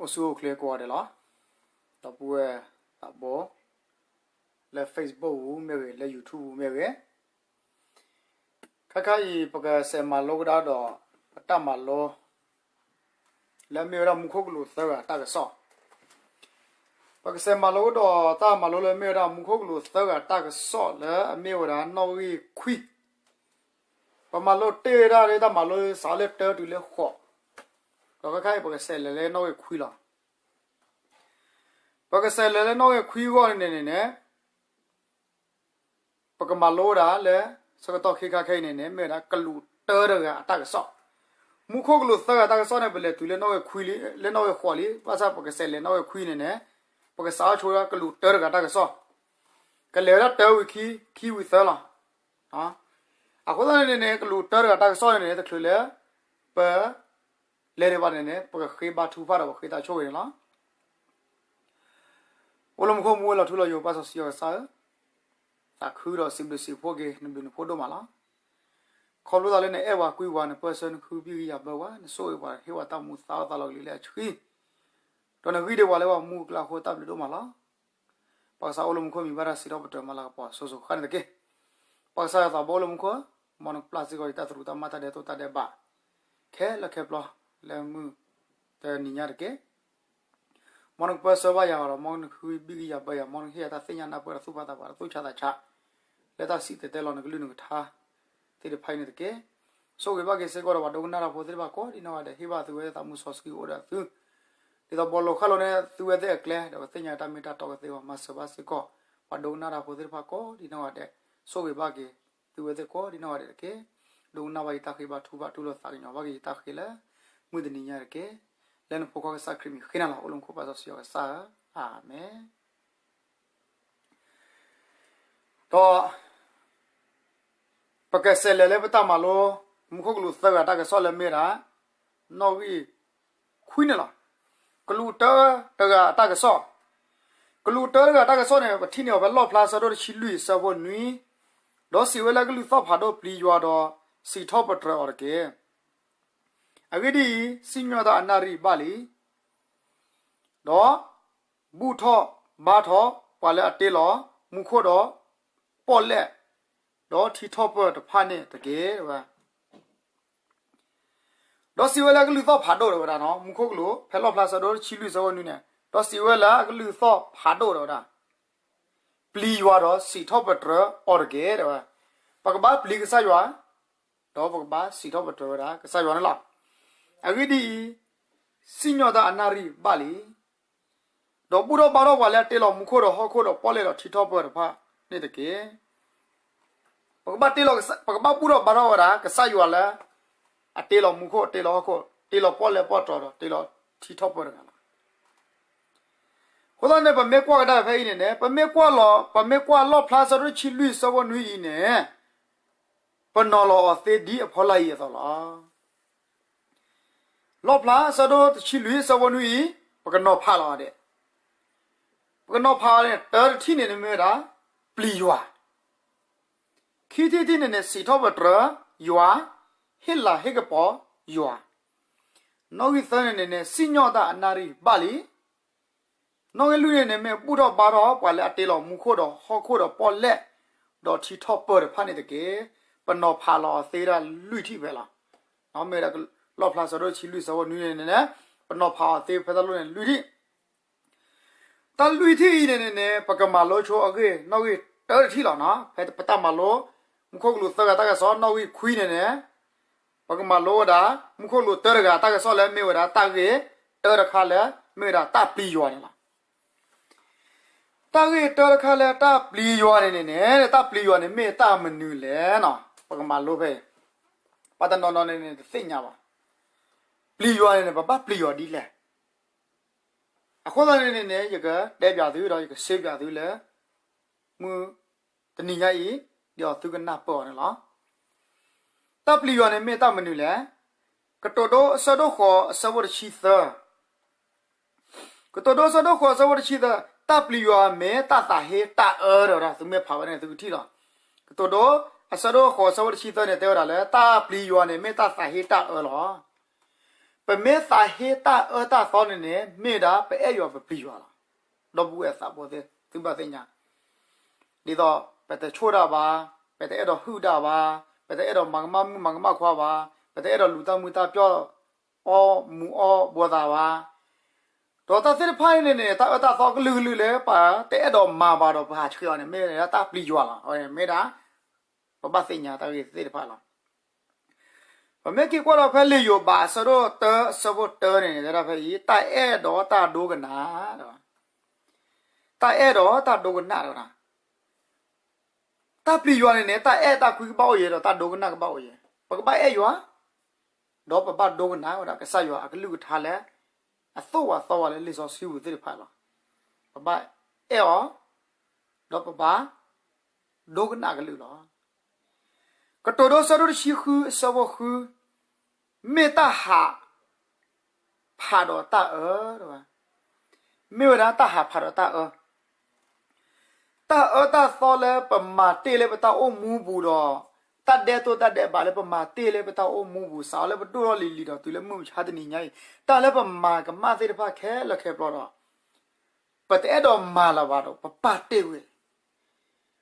အိၣ်ဆူၣ်အိၣ်ချ့ကိးဂၤဒဲးလီၤ. ဒီပုၢ်ဝဲၢ်သးဘိ လၢ Facebook ပူၤမ့ၢ်ဂ့ၤ, လၢ YouTube ပူၤမ့ၢ်ဂ့ၤ, ခါခါအံၤ ပကစးမၤလိကဒါဒီး ပတၢ်မၤလိ လၢအမ့ၢ်ဝဲဒၣ်မူခိၣ်ကလူးသၢဂၤတၢ်ကစီၣ်, ပကစးမၤလိကဒါတၢ်မၤလိလၢအမ့ၢ်ဝဲဒၣ်မူခိၣ်ကလူးသၢဂၤတၢ်ကစီၣ်လၢအမ့ၢ်ဝဲဒၣ်နီၣ်ဂံၢ်ခွံ, ပမၤလိတ့ၢ်ဝဲဒၣ်လၢတၢ်မၤလိစးလၢတၢတုၤလၢဃိး, ဒီးခါခါအံၤ ပကစးလဲၤလၢနီၣ်ဂံၢ်ခွံလီၤ. ပကစးလဲၤလၢနီၣ်ဂံၢ်ခွံအဂီၢ်န့ၣ်န့ၣ်န့ၣ် ပကမၤလိဝဲဒၣ်လၢ ဆၢကတီၢ်ခဲခါခဲအံၤန့ၣ်န့ၣ် မ့ၢ်ဝဲဒၣ်ကလူးတၢတဂၤအတၢ်ကစီၣ်, မူခိၣ်ကလူးသၢဂၤတၢ်ကစီၣ်န့ၣ် ပလဲၤတုၤလၢနီၣ်ဂံၢ်ခွံလံ, လၢနီၣ်ဂံၢ်ဃိးလံ, ဘၣ်ဆၣ်ပကစးလဲၤနီၣ်ဂံၢ်ခွံန့ၣ်န့ၣ် ပကစးထီၣ်ဆိဝဲဒၣ်ကလူးတၢတဂၤတၢ်ကစီၣ်, ကလဲၤဝဲဒၣ်တၢဝံၤခံ, ခံဝံၤသၢလီၤ. အဃိသတးန့ၣ်န့ၣ် ကလူးတၢတဂၤတၢ်ကစီၣ်န့ၣ်န့ၣ် တချုးလၢ ပ လဲၤဒံးဘၣ်န့ၣ်န့ၣ် ပကဃ့ဘါထုကဖၣ်ဒီးပဃ့တၢ်ဆိၣ်ဂ့ၤန့ၣ်လီၤ. အိၣ်လၢမူခိၣ်မူဝဲလီၤထူလီၤယိာ် ပၢ်စီဆှံယွၤကစၢ်ဧၢ, သးခုဒီးစံးဘျုးစံးဖှိၣ်က့ၤ နဘျုးနဖှိၣ်ဒိၣ်မးလီၤ. ခီဖျိသးလၢနအဲၣ်ပှၤကွံပှၤ နပၢၢ်ဆၢနဃုဘံၣ်ကယၤဘၢပှၤ နဆိၣ်ဂ့ၤပှၤ ဟ့ၣ်ပှၤတၢ်မူသါအီၣ်သးလီၤကလံၤလၢအဆှံ, ဒီးနဂံၢ်ဒံးပှၤလၢပှၤမူအကျါအဃိ တၢ်ဘျုးဒိၣ်မးလီၤ. ပကစၢ်အိၣ်လၢမူခိၣ် မံၤဘၣ်တၢ်စံးထီၣ်ပတြၢၤမၤလၤကပီၤ စိၤစိၤဃၣ်ဃၣ်န့ၣ်တက့ၢ်. ပကစၢ်ယွၤသးဘိအိၣ်လၢမူခိၣ်, မ်နကပျၢ်စ့ၢ်ကီးယတၢ်သရူးတၢ်မၤတၢ်ဒဲးတိၢ်တၢ်ဒဲးဘး ခဲလၢာ်ခဲဆ့ လၢမုၢ်တနံၤညါတက့ၢ်. မ်နကပၢၢ်ဆၢဘၣ်ယၤဒီး မ်နကဃုဘံၣ်ကယၤဘၢယၤ, မ်နကဟ့ၣ်ယၤတၢ်သ့ၣ်ညါနၢ်ပၢၢ်ဒီးသူၣ်ဖးသးပှၢ်ဒီးသူၣ်ဆါသးဆါ လၢတၢ်စံၣ်တဲၤတဲလီၤနကလုၢ်နကထါသ့ၣ်တဖၣ်အံၤန့ၣ်တက့ၢ်. ဆိၣ်ဂ့ၤဘၣ်က့ၤစ့ၢ်ကီးဒီးပှၤဒိကနၣ်တၢ်ဖိသ့ၣ်တဖၣ်ကိးဒံးနီၢ်ဂၤဒဲး, ဟ့ၣ်ဘၣ်သုဝဲသးမူစီဆှံအိၣ်ဒီးသု ဒ်သိးဘီလိၤဃၣ်လိၤန့ၣ် သုဝဲသ့ၣ်အကျဲ ဒီးကသ့ၣ်ညါတၢ်မ့ၢ်တၢ်တီကသ့အဂီၢ် မၤစၢၤဘၣ်စ့ၢ်ကီး ပှၤဒိကနၣ်တၢ်ဖိသ့ၣ်တဖၣ်ကိးဒံးနီၢ်ဂၤဒဲး, ဆိၣ်ဂ့ၤဘၣ်က့ၤသုဝဲသ့ၣ်ကိးဒံးနီၢ်ဂၤဒဲးတက့ၢ်. ဒိကနၣ်ဘၣ်ယတၢ်ဃ့ဘါထုကဖၣ် တူၢ်လိာ်သးကညီၤဘၣ်က့ၤယတၢ်ဃ့လၢ မုၢ်တနံၤညါတက့ၢ်. လၢနဖိခွါကစၢ်ခရံာ်မံၤဃ့နၤလီၤ. အိၣ်လၢမူခိၣ် ပၢ်စီဆှံယွၤကစၢ်ဧၢ, အၤမ့ၣ်. ဒီး ပကစးလဲၤလၢပတၢ်မၤလိ မူခိၣ်ကလူးသၢဂၤတၢ်ကစီၣ်လၢမ့ၢ်ဝဲဒၣ် နီၣ်ဂံၢ်ခွံန့ၣ်လီၤ. ကလူးတၢတဂၤအတၢ်ကစီၣ်, ကလူးတၢတဂၤအတၢ်ကစီၣ်န့ၣ် ပထံၣ်န့ၢ်အီၤဖဲလီၣ်ဖျါဆၢဒိၣ်တဆံလွံၢ်အဆၢဖိနွံ, ဒီးစံးဝဲလၢကလုၢ်သီၣ်ဖးဒိၣ်ပျံၤယွၤဒီး စံးထီၣ်ပတြၢၤအီၤတက့ၢ်. အဂ့ၢ်ဒ်အံၤ, စံၣ်ညီၣ်တၢ်အနၣ်ရံၣ်ဘၣ်လံ ဒီး ဘူၣ်ထီၣ်ဘါထီၣ်ပှၤလၢအတ့လီၤမူခိၣ်ဒီးပီၣ်လဲၣ်, ဒီးထံထီၣ်ပၢၢ်တဖၣ်န့ၣ်တက့ၢ်. ဒီးစံးဝဲလၢကလုၢ်သီၣ်ဖးဒိၣ်တဲဝဲဒၣ် မူခိၣ်ကလူး ဖဲလီၣ်ဖျါဆၢဒိၣ်တဆံလွံၢ်ဆၢဖိနွံန့ၣ်, ဒီးစံးဝဲလၢကလုၢ်သီၣ်ဖးဒိၣ်တဲဝဲဒၣ် ပျံၤယွၤဒီးစံးထီၣ်ပတြၢၤအီၤတက့ၢ် တဲဝဲ. ပကဘၣ်ပျံၤကစၢ်ယွၤ, ဒီးပကဘၣ်စံးထီၣ်ပတြၢၤဝဲဒၣ်ကစၢ်ယွၤန့ၣ်လီၤ. အဂ့ၢ်ဒ်အံၤ, စံၣ်ညီၣ်တၢ်အနၣ်ရံၣ်ဘၣ်လံ, ဒီးဘူၣ်ထီၣ်ဘါထီၣ်ပှၤလၢအတ့လီၤမူခိၣ်ဒီးဟီၣ်ခိၣ်ဒီးပီၣ်လဲၣ်ဒီးထံထီၣ်ပၢၢ်တဖၣ်န့ၣ်တက့ၢ်. ပကဘၣ်တ့လီၤ, ပကဘၣ်ဘူၣ်ထီၣ်ဘါထီၣ်ဝဲဒၣ်ကစၢ်ယွၤလၢ အတ့လီၤမူခိၣ်, တ့လီၤဟီၣ်ခိၣ်, တ့လီၤပီၣ်လဲၣ်ပီၣ်တြီၤဒီး တ့လီၤထံထီၣ်ပၢၢ်တဂၤလီၤ. အဃိသတးန့ၣ် ပမ့ၢ်ကွၢ်ကဒါဖဲအံၤန့ၣ်န့ၣ် ပမ့ၢ်ကွၢ်လီၤ, ပမ့ၢ်ကွၢ်လီၣ်ဖျါဆၢဒိၣ်တဆံလွံၢ်ဆၢဖိနွံအံၤန့ၣ်, ပနီၤလီၤအီၤသ့ဒ်အဖီလာ်အံၤအသိးလီၤ. လီၣ်ဖျါဆၢဒိၣ်တဆံလွံၢ်ဆၢဖိနွံအံၤ, ပကနီၤဖးလီၤအီၤဒဲး, ပကနီၤဖးအီၤန့ၣ် တၢတထံၣ်န့ၣ်န့ၣ်မ့ၢ်ဝဲဒၣ် ပျံၤယွၤ, ခံထံၣ်တထံၣ်န့ၣ်န့ၣ် စံးထီၣ်ပတြၢၤယွၤ, ဟ့ၣ်လၤဟ့ၣ်ကပီၤယွၤ, နီၣ်ဂံၢ်သၢန့ၣ်န့ၣ်န့ၣ် စံၣ်ညီၣ်တၢ်အနၣ်ရံၣ်ဘၣ်လံ, နီၣ်ဂံၢ်လွံၢ်န့ၣ်န့ၣ် မ့ၢ်ဘူၣ်ထီၣ်ဘါထီၣ်ပှၤလၢအတ့လီၤမူခိၣ်ဒီးဟီၣ်ခိၣ်ဒီးပီၣ်လဲၣ်, ဒီးထံထီၣ်ပၢၢ်တဖၣ်န့ၣ်တက့ၢ်. ပနီၤဖးလီၤအီၤသ့ဒၣ်လွံၢ်ထံၣ်ဖဲလီၤ. မ့ၢ်ဝဲဒၣ်လီၣ်ဖျါဆၢဒိၣ်တဆံလွံၢ်ဆၢဖိနွံန့ၣ်န့ၣ်, ပနီၤဖးအီၤသ့ဖဲတၢ်လိၣ်န့ၣ်လွံၢ်ထံၣ် တၢ်လွံၢ်ထံၣ်အံၤန့ၣ်န့ၣ်န့ၣ် ပကမၤလိဆိအဂ့ၢ် နီၣ်ဂံၢ်တၢတထံၣ်လီၤ. ဖဲပတၢ်မၤလိ မူခိၣ်ကလူးသၢဂၤတၢ်ကစီၣ် နီၣ်ဂံၢ်ခွံန့ၣ်န့ၣ်, ပကမၤလိဝဲဒၣ် မူခိၣ်ကလူးတၢတဂၤတၢ်ကစီၣ်လၢမ့ၢ်ဝဲဒၣ် တၢ်ဂ့ၢ်တၢတခါလၢ မ့ၢ်ဝဲဒၣ်တၢ်ပျံၤယွၤန့ၣ်လီၤ. တၢ်ဂ့ၢ်တၢတခါလၢတၢ်ပျံၤယွၤန့ၣ်န့ၣ်, တၢ်ပျံၤယွၤန့ၣ်မ့ၢ်တၢ်မနုၤလဲၣ်န့ၣ် ပကမၤလိဖဲအံၤ, ပှၤတနီၤနီၤန့ၣ်န့ၣ် တသ့ၣ်ညါဘၣ်. ပျံၤယွၤန့ၣ်န့ၣ် ပဘၣ်ပျံၤယွၤဒ်လဲၣ်. အဃိသတးန့ၣ်န့ၣ်န့ၣ် ယကတဲပၠးသုဒီးယကစ့ပၠးသုလၢ မုၢ်တနံၤညါအံၤ ဒ်သိးသုကနၢ်ပၢၢ်အီၤန့ၣ်လီၤ. တၢ်ပျံၤယွၤန့ၣ်မ့ၢ်တၢ်မနုၤလဲၣ်. ကတိၤဒိအဆၢဒိၣ်ဃိးအဆၢဖိတဆံသၢ ကတိၤဒိအဆၢဒိၣ်ဃိးအဆၢဖိတဆံသၢ, တၢ်ပျံၤယွၤမ့ၢ်တၢ်သးဟ့တၢ်အၢဒီး သုမ့ၢ်ဖးဝဲန့ၣ်သုကထံၣ်လီၤ. ကတိၤဒိအဆၢဒိၣ်ဃိးအဆၢဖိတဆံသၢန့ၣ် တဲဝဲဒၣ်လၢ တၢ်ပျံၤယွၤန့ၣ်မ့ၢ်တၢ်သးဟ့တၢ်အၢလီၤ. ပမ့ၢ်သးဟ့တၢ်အၢတၢ်သီန့ၣ်န့ၣ် မ့ၢ်ဝဲဒၣ်ပအဲၣ်ယွၤပပျံၤယွၤလီၤ. ဒီပုၢ်ဝဲၢ်သးဘိသ့ၣ် သုဘၣ်သ့ၣ်ညါ, ဒ်သိးပတဆိၣ်တၢ်ဘၣ်, ပတအဲၣ်ဒိးဟုၣ်တၢ်ဘၣ်, ပတအဲၣ်ဒိးမၤကမၣ်မုၣ်မၤကမၣ်ခွါဘၣ်, ပတအဲၣ်ဒိးလူၤတၢ်မုာ်တၢ်ပျီၣ် အီၣ်မူအီၣ်ဘှီသးဘၣ်. ဒီးတၢ်သ့ၣ်တဖၣ်အံၤန့ၣ်န့ၣ် တၢ်အၢတၢ်သီကလုာ်ကလုာ်လၢပတအဲၣ်ဒိးမၤဘၣ်ဒီးပဟးဆှဲးအီၤန့ၣ် မ့ၢ်ဝဲဒၣ်တၢ်ပျံၤယွၤလီၤ. အဝဲန့ၣ်မ့ၢ်ဒၣ် ပဘၣ်သ့ၣ်ညါတၢ်ဂ့ၢ်သ့ၣ်တဖၣ်လီၤ. ပမ့ၢ်က့ၤကွၢ်ဒီးဖဲလံာ်ယိၤဘး အဆၢဒိၣ်တၢ အဆၢဖိတၢန့ၣ်န့ၣ် တဲဒၣ်ဖဲအံၤ တၢ်အဲၣ်ဒီးတၢ်ဒိကနၣ်, တၢ်အဲၣ်ဒီးတၢ်ဒိကနၣ်တဝဲဒၣ် တၢ်ပျံၤယွၤန့ၣ်န့ၣ် တၢ်အဲၣ်တၢ်ကွံကဘၣ်အိၣ်ယဲၢ် ဒီးတၢ်ဒိကနၣ်ကဘၣ်အိၣ်ယဲၢ်. ပကဘၣ်အဲၣ်ယွၤ, ဒီးပဘၣ်ဒိကနၣ်ဝဲဒၣ်ကစၢ်ယွၤအကလုၢ်ကထါလၢ အသိၣ်ဝဲသီဝဲလၢလံာ်စီဆှံပူၤသ့ၣ်တဖၣ်လီၤ. ပဘၣ်အဲၣ်အီၤ, ဒီးပဘၣ်ဒိကနၣ်အကလုၢ်လီၤ. ကတိၤဒိ အဆၢဒိၣ်တဆံဃု အဆၢဖိဃု, မ့ၢ်တၢ်ဟး ဖးဒီးတၢ်အၢ, မ့ၢ်ဝဲဒၣ်တၢ်ဟးဖးဒီးတၢ်အၢ, တၢ်အၢတၢ်သီလၢပမၤတ့ၢ်လၢပတၢ်အိၣ်မူပူၤဒီး တၢ်ဒဲးတိၢ်တၢ်ဒဲးဘးလၢပမၤတ့ၢ်လၢပတၢ်အိၣ်မူပူၤ စးထီၣ်လၢပဒိၣ်ထီၣ်လံၤလံၤဒီးတုၤလၢမုၢ်မဆါတနံၤညါအံၤ တၢ်လၢပမၤကမၣ်သ့ၣ်တဖၣ်ခဲလၢာ်ခဲဆ့ဒီး ပတအဲၣ်ဒိးမၤလၢၤဘၣ်ဒီး ပပာ်တ့ၢ်ဝဲ,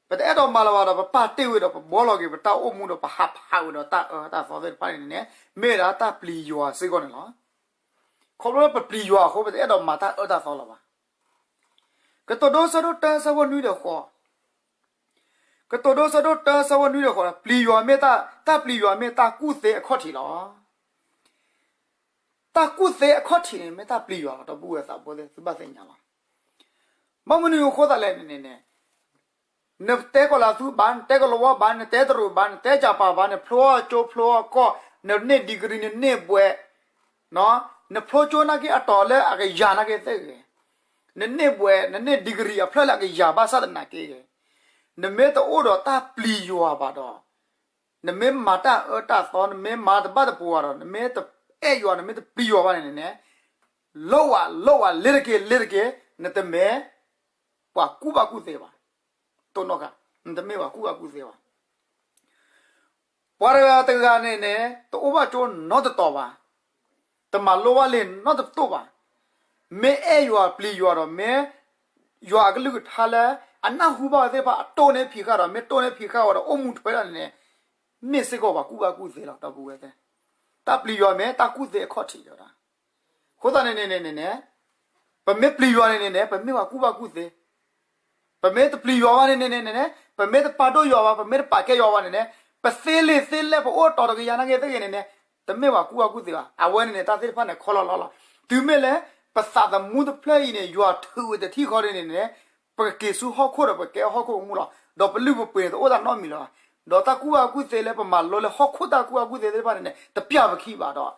ပတအဲၣ်ဒိးမၤလၢၤဘၣ်ဒီး ပပာ်တ့ၢ်ဝဲဒီး ပဘှီလီၤက့ၤပတၢ်အိၣ်မူဒီး ပဟးဖးဝဲဒီးတၢ်အၢတၢ်သီသ့ၣ်တဖၣ်န့ၣ်န့ၣ် မ့ၢ်ဝဲဒၣ်တၢ်ပျံၤယွၤစ့ၢ်ကီးန့ၣ်လီၤ. ခီဖျိလၢပပျံၤယွၤအဃိ ပတအဲၣ်ဒိးမၤတၢ်အၢတၢ်သီလၢၤဘၣ်. ကတိၤဒိ အဆၢဒိၣ်တၢ အဆၢဖိနွံဒီးဃိး, ကတိၤဒိ အဆၢဒိၣ်တၢ အဆၢဖိနွံဒီးဃိး, ပျံၤယွၤမ့ၢ်တၢ်, တၢ်ပျံၤယွၤမ့ၢ်တၢ်ကူၣ်သ့အခီၣ်ထံးလီၤ. တၢ်ကူၣ်သ့အခီၣ်ထံးန့ၣ် မ့ၢ်တၢ်ပျံၤယွၤလီၤ. ဒီပုၢ်ဝဲၢ်သးဘိသ့ၣ် သုဘၣ်သ့ၣ်ညါလီၤ. ဘၣ်မနုၤအဃိသတးလဲၣ်န့ၣ်န့ၣ်န့ၣ်, နတဲကီၤလၤသူဘၣ်, နတဲကီၤလၤဝါဘၣ်, နတဲတရူးဘၣ်, နတဲကၠးပၤဘၣ်, နဖျိအကၠိဖျိအကီၢ်, နန့ၢ် degree နန့ၢ်ဘွဲ့, နဖျိကၠိနာ်က့အတီၤလၢအကယၤနာ်က့သ့ၣ်ဂ့ၤ, နန့ၢ်ဘွဲ့ နန့ၢ် degree အဖျၢၣ်လၢအကယၤဘၣ်ဆၣ်သနာ်က့ဂ့ၤ, နမ့ၢ်တအိၣ်ဒီးတၢ်ပျံၤယွၤဘၣ်ဒီး နမ့ၢ်မၤတၢ်အၢတၢ်သီ နမ့ၢ်မၤတဘၣ်တပှၤဒီး နမ့ၢ်တအဲၣ်ယွၤ နမ့ၢ်တပျံၤယွၤဘၣ်န့ၣ်န့ၣ်န့ၣ်, လိၣ်ဝဲလိၣ်ဝဲလ့ၤတက့ၢ်လ့ၤတက့ၢ်, နတမ့ၢ်ပှၤကူၣ်ဘၣ်ကူၣ်သ့ဘၣ်. တိၢ်နီၣ်ဃာ်, နတမ့ၢ်ပှၤကူၣ်ဘၣ်ကူၣ်သ့ဘၣ်. ပှၤတဂၤတဂၤန့ၣ်န့ၣ် တအိၣ်ဘၣ်ကၠိနီတတီၤဘၣ်, တမၤလိဘၣ်လံာ်နီတတိၢ်ဘၣ်. မ့ၢ်အဲၣ်ယွၤပျံၤယွၤဒီး မ့ၢ်ယွၤအကလုၢ်ကထါလၢ အနၢ်ဟူဘၣ်ဝဲသ့ၣ်တဖၣ် အတိၢ်န့ၢ်ဖံးဃာ်ဒီး မ့ၢ်တိၢ်န့ၢ်ဖံးဃာ်ဝဲဒီး အိၣ်မူထွဲဒၣ်န့ၣ်န့ၣ်, မ့ၢ်စ့ၢ်ကီးပှၤကူၣ်ဘၣ်ကူၣ်သ့လီၤ. ဒီပုၢ်ဝဲၢ်သ့ၣ်, တၢ်ပျံၤယွၤမ့ၢ်တၢ်ကူၣ်သ့အခီၣ်ထံးလီၤ. အဃိသတးန့ၣ်န့ၣ်န့ၣ်န့ၣ်, ပမ့ၢ်ပျံၤယွၤန့ၣ်န့ၣ်န့ၣ် ပမ့ၢ်ပှၤကူၣ်ဘၣ်ကူၣ်သ့, ပမ့ၢ်တပျံၤယွၤဘၣ်န့ၣ်န့ၣ်န့ၣ်န့ၣ်, ပမ့ၢ်တပာ်ဒိၣ်ယွၤဘၣ် ပမ့ၢ်တပာ်ကဲယွၤဘၣ်န့ၣ်န့ၣ်, ပသ့လံာ်သ့လဲၢ် ပအိၣ်တီၤတကယၤနာ်က့သ့ၣ်ဂ့ၤန့ၣ်န့ၣ်, တမ့ၢ်ပှၤကူၣ်ဘၣ်ကူၣ်သ့ဘၣ်. အဝဲန့ၣ်န့ၣ် တၢ်သ့ၣ်တဖၣ်န့ၣ် ခီလီၤလီၤလီၤ. တုၤမ့ၢ်လၢ ပသးသမူတဖျၢၣ်အံၤန့ၣ် ယွၤထုးဝံၤတထံၣ်ဃီဒ်န့ၣ်န့ၣ်, ပကက့ၤဆူဟီၣ်ခိၣ်ဒီးပကဲဟီၣ်ခိၣ်ကမူလီၤ. ဒီးပလုၢ်ပပှ့ၤန့ၣ် တအိၣ်တၢ်နီတမံၤလၢၤဘၣ်. ဒီးတၢ်ကူၣ်ဘၣ်ကူၣ်သ့လၢပမၤလိလၢဟီၣ်ခိၣ်တၢ်ကူၣ်ဘၣ်ကူၣ်သ့သ့ၣ်တဖၣ်န့ၣ်န့ၣ် တပျၢ်ပခံဘၣ်ဒီး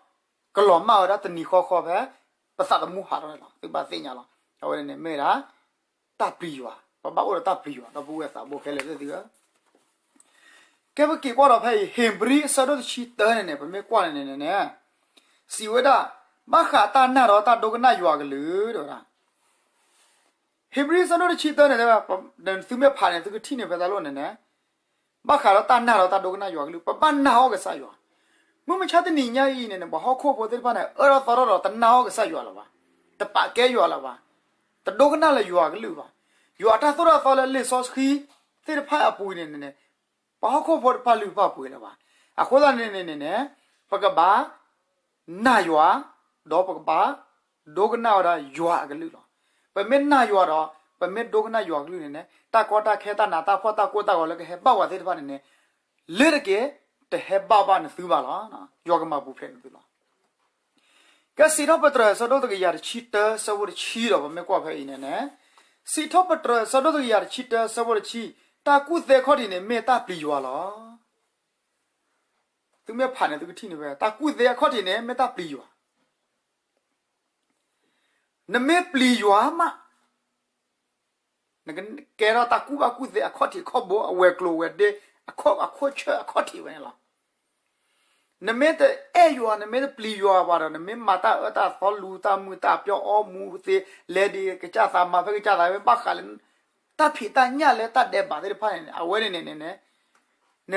ကလီၤမၢ်ဝဲဒၣ်တနံၤဃီဃီဖဲ ပသးသမူဟးထီၣ်န့ၣ်လီၤ. သုဘၣ်သ့ၣ်ညါလီၤ. အဝဲန့ၣ်န့ၣ်မ့ၢ်ဒၣ် တၢ်ပျံၤယွၤ, ပဘၣ်အိၣ်ဒီးတၢ်ပျံၤယွၤ ဒီပုၢ်ဝဲၢ်သးဘိခဲလၢာ်သ့ၣ်သုဧၢ. ကဲပက့ၤကွၢ်ဒီးဖဲအံၤ ဧ့ၤဘြံၤအဆၢဒိၣ်တဆံတၢန့ၣ်န့ၣ် ပမ့ၢ်ကွၢ်န့ၣ်န့ၣ်န့ၣ်, စံးဝဲဒၣ်, ဘၣ်ဃးတၢ်နာ်ဒီးတၢ်ဒိကနၣ်ယွၤအကလုၢ် တဲဝဲဒၣ်. ဧ့ၤဘြံၤအဆၢဒိၣ်တဆံတၢန့ၣ် သုမ့ၢ်ဖးန့ၣ် သုကထံၣ်န့ၢ်ဖဲတၢ်လိၣ်န့ၣ်န့ၣ်, ဘၣ်ဃးဒီးတၢ်နာ်ဒီးတၢ်ဒိကနၣ်ယွၤအကလုၢ် ပဘၣ်နာ်အီၣ်ကစၢ်ယွၤ. မုၢ်မဆါတနံၤညါအံၤန့ၣ်န့ၣ် ပှၤဟီၣ်ခိၣ်ဖိသ့ၣ်တဖၣ်န့ၣ် အၢထီၣ်သီထီၣ်ဒီး တနာ်အီၣ်ကစၢ်ယွၤလၢၤဘၣ်, တပာ်ကဲယွၤလၢၤဘၣ်, တဒိကနၣ်လၢယွၤအကလုၢ်ဘၣ်. ယွၤအတၢ်သိၣ်တၢ်သီလၢလံာ်စီဆှံသ့ၣ်တဖၣ်အပူၤအံၤန့ၣ်န့ၣ်န့ၣ်, ပှၤဟီၣ်ခိၣ်ဖိတပာ်လုၢ်ပာ်ပှ့ၤလၢၤဘၣ်. အဃိသတးန့ၣ်န့ၣ်န့ၣ်န့ၣ်, ပကဘၣ် နာ်ယွၤ, ဒီးပကဘၣ် ဒိကနၣ်ဝဲဒၣ်ယွၤအကလုၢ်လီၤ. ပမ့ၢ်နာ်ယွၤဒီး ပမ့ၢ်ဒိကနၣ်ယွၤအကလုၢ်န့ၣ်န့ၣ် တၢ်ကီတၢ်ခဲတၢ်နးတၢ်ဖှီၣ်တၢ်ကိၢ်တၢ်ဂီၤလၢကဟဲဘၣ်ပှၤသ့ၣ်တဖၣ်န့ၣ်န့ၣ် လ့ၤတက့ၢ်, တဟဲဘၣ်ဘၣ်နသုဘၣ်လီၤ. ယွၤကမၤပူၤဖျဲးနသုလီၤ. ကဲစံးထီၣ်ပတြၢၤအဆၢဒိၣ်တကယၤတဆံတၢ အဆၢဖိတဆံဒီး ပမ့ၢ်ကွၢ်ဖဲအံၤန့ၣ်န့ၣ်, စံးထီၣ်ပတြၢၤအဆၢဒိၣ်တကယၤတဆံတၢ အဆၢဖိတဆံ, တၢ်ကူၣ်သ့အခီၣ်ထံးန့ၣ် မ့ၢ်တၢ်ပျံၤယွၤလီၤ. သုမ့ၢ်ဖးန့ၣ် သုကထံၣ်န့ၢ်ဝဲ တၢ်ကူၣ်သ့အခီၣ်ထံးန့ၣ် မ့ၢ်တၢ်ပျံၤယွၤ. နမ့ၢ်ပျံၤယွၤမး နကကဲထီၣ်တၢ်ကူၣ်ဘၣ်ကူၣ်သ့အခီၣ်ထံးခီၣ်ဘိ အဝဲၤကျိၤဝဲၤဒ့ အခိၣ်ဆၢအခီၣ်ထံးဝဲန့ၣ်လီၤ. နမ့ၢ်တအဲၣ်ယွၤ နမ့ၢ်တပျံၤယွၤဘၣ်ဒီး နမ့ၢ်မၤတၢ်အၢတၢ်သီ လူၤတၢ်မုာ်တၢ်ပျီၢ် အီၣ်မူသ့ လဲၤဒံးကစၢ်သး မၤဖဲကစၢ်သး မ့ၢ်ဘၣ်ဃးလၢ တၢ်ဖံးတၢ်ညၣ်လၢတၢ်ဒဲးဘးသ့ၣ်တဖၣ်န့ၣ် အဝဲန့ၣ်န့ၣ်န့ၣ် န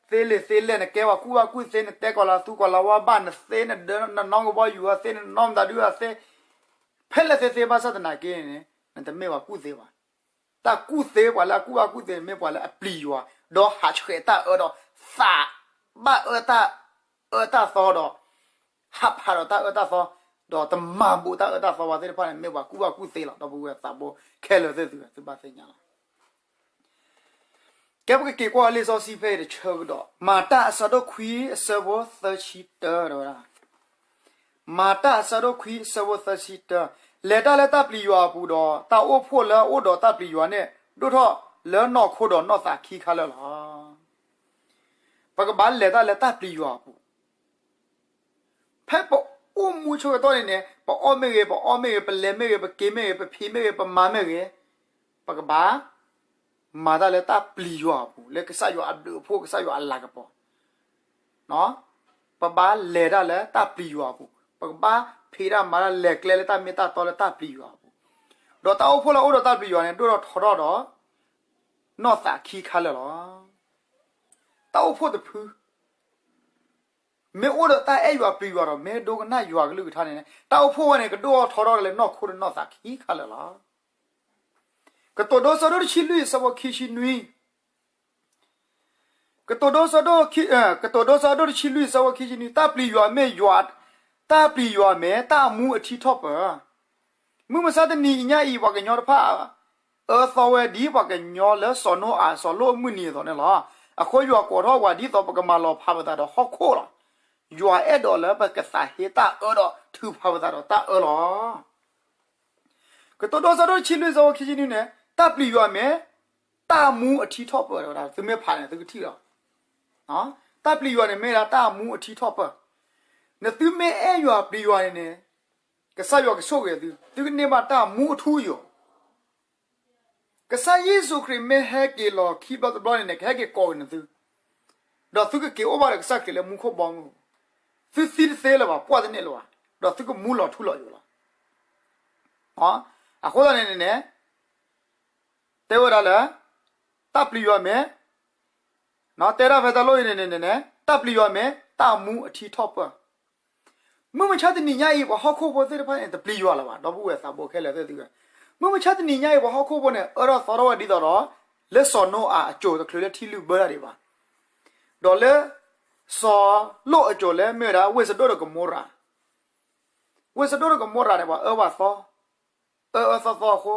သ့လံာ်သ့လဲၢ် နကဲပှၤကူၣ်ဘၣ်ကူၣ်သ့ နတဲကီၤလၤသူကီၤလၤဝါဘၣ် နသ့နဒၢနနီကဘီယူၤအသ့ နနီမတၤဒုအသ့ ဖဲလဲၣ်သ့သ့ဘၣ်ဆၣ်သနာ်က့န့ၣ် နတမ့ၢ်ပှၤကူၣ်သ့ဘၣ်. တၢ်ကူၣ်သ့ ပှၤလၢအကူၣ်ဘၣ်ကူၣ်သ့ မ့ၢ်ပှၤလၢအပျံၤယွၤ ဒီးဟးဆှဲးတၢ်အၢဒီး သးဘၣ်အၢတၢ်အၢတၢ်သီဒီး ဟးဖးဒီးတၢ်အၢတၢ်သီ ဒီးတမၤဘူးတၢ်အၢတၢ်သီဘၣ်သ့ၣ်တဖၣ်န့ၣ် မ့ၢ်ပှၤကူၣ်ဘၣ်ကူၣ်သ့လီၤ. ဒီပုၢ်ဝဲၢ်သးဘိခဲလၢာ်သ့ၣ်သု သုဘၣ်သ့ၣ်ညါလီၤ. ကဲပကက့ၤကွၢ်လံာ်စီဆှံဖဲအံၤတဆၢကဒီး မၤတၢ်အဆၢဒိၣ်ခွံအဆၢဖိသၢဆံတၢ တဲဝဲဒၣ် မၤတၢ်အဆၢဒိၣ်ခွံအဆၢဖိသၢဆံတၢ, လဲၤတၢ်လၢတၢ်ပျံၤယွၤအပူၤဒီး တၢ်အိၣ်ဖှိၣ်လၢအအိၣ်ဒီးတၢ်ပျံၤယွၤန့ၣ် ဒိၣ်ထီၣ်လၢနီၢ်ခိဒီးနီၢ်သးခံခါလၢာ်လီၤ. ပကဘၣ်လဲၤတၢ်လၢတၢ်ပျံၤယွၤအပူၤ ဖဲပအိၣ်မူဆၢကတီၢ်န့ၣ်န့ၣ် ပအီၣ်မ့ၢ်ဂ့ၤ, ပအီမ့ၢ်ဂ့ၤ, ပလဲၤမ့ၢ်ဂ့ၤ, ပက့ၤမ့ၢ်ဂ့ၤ, ပဖံးမ့ၢ်ဂ့ၤ, ပမၤမ့ၢ်ဂ့ၤ, ပကဘၣ်မၤတၢ်လၢတၢ်ပျံၤယွၤအပူၤ လၢကစၢ်ယွၤအဘျုးအဖှိၣ် ကစၢ်ယွၤအလၤကပီၤ, ပဘၣ်လဲၤတၢ်လၢတၢ်ပျံၤယွၤအပူၤ, ပကဘၣ်ဖံးတၢ်မၤတၢ်လဲၤကျဲလၢတၢ်မ့ၢ်တၢ်တီလၢတၢ်ပျံၤယွၤအပူၤ, ဒီးတၢ်အိၣ်ဖှိၣ်လၢအအိၣ်ဒီးတၢ်ပျံၤယွၤန့ၣ် ဒိၣ်ထီၣ်ထီထီၣ်ဒီး နီၢ်သးခံခါလၢာ်လီၤ. တၢ်အိၣ်ဖှိၣ်တဖု မ့ၢ်အိၣ်ဒီးတၢ်အဲၣ်ယွၤပျံၤယွၤဒီး မ့ၢ်ဒိကနၣ်ယွၤကလုၢ်ကထါန့ၣ်န့ၣ် တၢ်အိၣ်ဖှိၣ်ဝဲန့ၣ် ကဒိၣ်ထီၣ်ထီထီၣ်လၢနီၢ်ခိဒီးနီၢ်သးခံခါလၢာ်လီၤ. ကတိၤဒိ ဆၢဒိၣ်တဆံလွံၢ် ဆၢဖိခံဆံနွံ, ကတိၤဒိ ဆၢဒိၣ်ခံ, ကတိၤဒိ ဆၢဒိၣ်တဆံလွံၢ် ဆၢဖိခံဆံနွံ, တၢ်ပျံၤယွၤမ့ၢ်ယွၤ, တၢ်ပျံၤယွၤမ့ၢ်တၢ်အမူအထံထီၣ်ပၢၢ်. မုၢ်မဆါတနံၤညါအံၤ ပှၤကညီတဖၣ် အၢသီဝဲဒ်ပှၤကညီလၢစီၤနိအၤစီၤလိာ်အမုၢ်နံၤအသိးန့ၣ်လီၤ. အဃိယွၤကိးထီၣ်ပှၤဒ်သိးပကမၤလီၤဖးပသးဒီးဟီၣ်ခိၣ်လီၤ. ယွၤအဲၣ်ဒိးလၢပကသးဟ့တၢ်အၢဒီးထုးဖးပသးဒီးတၢ်အၢလီၤ. ကတိၤဒိ ဆၢဒိၣ်တဆံလွံၢ် ဆၢဖိခံဆံနွံန့ၣ် တၢ်ပျံၤယွၤမ့ၢ်တၢ်အမူအထံထီၣ်ပၢၢ်ဝဲဒၣ် သုမ့ၢ်ဖးန့ၣ် သုကထံၣ်လီၤ. တၢ်ပျံၤယွၤန့ၣ်မ့ၢ်ဒၣ်တၢ်အမူအထံထီၣ်ပၢၢ်. နသုမ့ၢ်အဲၣ်ယွၤပျံၤယွၤန့ၣ်န့ၣ် ကစၢ်ယွၤကဆိၣ်ဂ့ၤသု, သုကန့ၢ်ဘၣ်တၢ်မူအထူအယိာ်. ကစၢ်ယ့ၣ်ၡူးခရံာ်မ့ၢ်ဟဲက့ၤလီၤခံဘျီတဘျီန့ၣ်န့ၣ် ကဟဲက့ၤကိးက့ၤနသု, ဒီးသုကက့ၤအိၣ်ဘၣ်ဒီးကစၢ်ခရံာ်လၢမူခိၣ်ဘီမုၢ်, သုသံတသ့လၢၤဘၣ်, ပှၢ်တန့ၢ်လၢၤဘၣ်, ဒီးသုကမူလီၤထူလီၤယိာ်လီၤ. အဃိသတးန့ၣ်န့ၣ်န့ၣ် တဲဝဲဒၣ်လၢ တၢ်ပျံၤယွၤမ့ၢ် တဲဒၣ်ဖဲတၢ်လီၢ်အံၤန့ၣ်န့ၣ်န့ၣ် တၢ်ပျံၤယွၤမ့ၢ်တၢ်အမူအထံထီၣ်ပၢၢ်. မုၢ်မဆါတနံၤညါအံၤ ပှၤဟီၣ်ခိၣ်ဖိသ့ၣ်တဖၣ်န့ၣ် တပျံၤယွၤလၢၤဘၣ် ဒီပုၢ်ဝဲၢ်သးဘိခဲလၢာ်သ့ၣ်သုဧၢ. မုၢ်မဆါတနံၤညါအံၤ ပှၤဟီၣ်ခိၣ်ဖိန့ၣ် အၢထီၣ်သီထီၣ်ဝဲဒ်သိးဒီး လၢစီၤနိအၤအစိၤတချုးလၢထံလုၢ်ဘၢတၢ်ဒံးဘၣ်, ဒီးလၢ စီၤလိာ်အစိၤလၢမ့ၢ်ဝဲဒၣ် ဝ့ၢ်စဒိၣ်ဒီးကမိရၤ ဝ့ၢ်စဒိၣ်ဒီးကမိရၤန့ၣ် ပှၤအၢပှၤသီ, အၢအၢသီသီအဃိ,